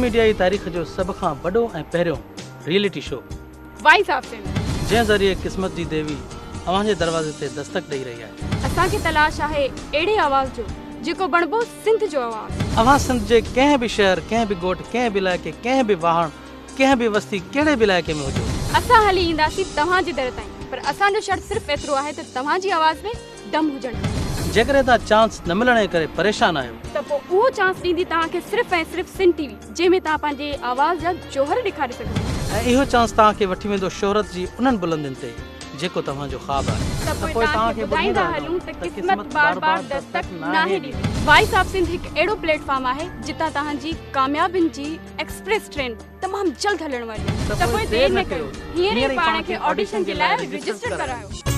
Media جي تاريخ جو سڀ کان وڏو ۽ پهريون reality show. Voice of Sindh. جنهن ذريعي قسمت جي ديوي اوهان جي دروازي تي دستڪ ڏئي رهي آهي. اسان کي تلاش آهي اهڙي آواز جو جيڪو بڻبو سنڌ جو آواز. اوهان سنڌ جي ڪنهن به شهر، ڪنهن به ڳوٺ، ڪنهن به علائقي، ڪنهن به واهڻ، ڪنهن به وستي، ڪهڙي به علائقي ۾ هجو. اسان هلي اينداسين توهان جي در تائين پر اسان جو شرط صرف ايترو آهي ته توهان جي آواز ۾ دم هجڻ کپي. جيڪڏهن توهان چانس نه ملڻ جي ڪري پريشان آهيو. ته پوء اهو چانس ڏيندي توهان کي صرف ۽ صرف سنڌ ٽي وي جنهن ۾ توهان پنهنجي آواز جا جوهر ڏيکاري سگهندا. ۽ اهو چانس توهان کي وٺي ويندو شهرت جي انهن بلندين تي جيڪو توهان جو خواب آهي. ته پوء توهان کي ٻڌائيندا هلون ته قسمت بار بار دستڪ ناهي ڏيندي. وائس آف سنڌ هڪ اهڙو پليٽ فارم آهي جتان توهان جي ڪاميابين جي ايڪسپريس ٽرين تمام جلد هلڻ واري آهي. ته پوء دير نه ڪيو هينئر ئي پاڻ کي آڊيشن جي لاء رجسٽر ڪرايو.